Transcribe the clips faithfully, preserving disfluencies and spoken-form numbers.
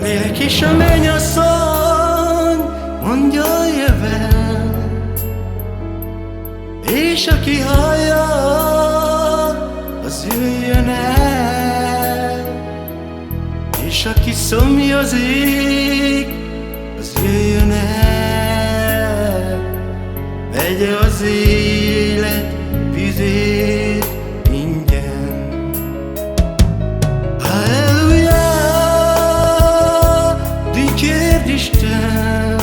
Lélek és a mennyasszony mondja jövel, és aki hallja az jöjjön el, és aki szomjazik az jöjjön el, vegye az élet vizét ingyen. Halleluja, dicsérd Istent!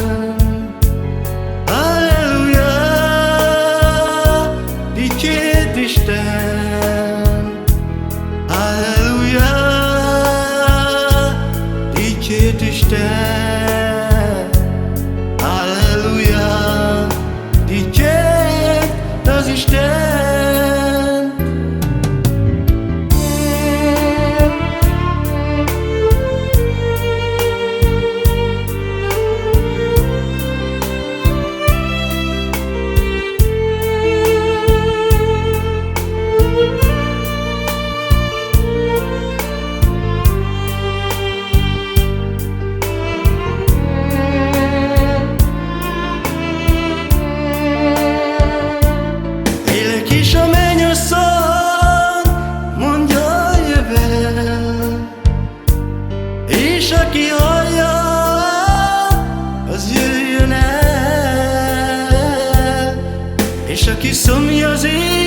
Halleluja, dicsérd Istent! Halleluja, dicsérd Istent! Halleluja, dicsérd az Istent! Lélek és a mennyasszony mondja jövel, és aki hallja, az jöjjön el, és aki szomjazik,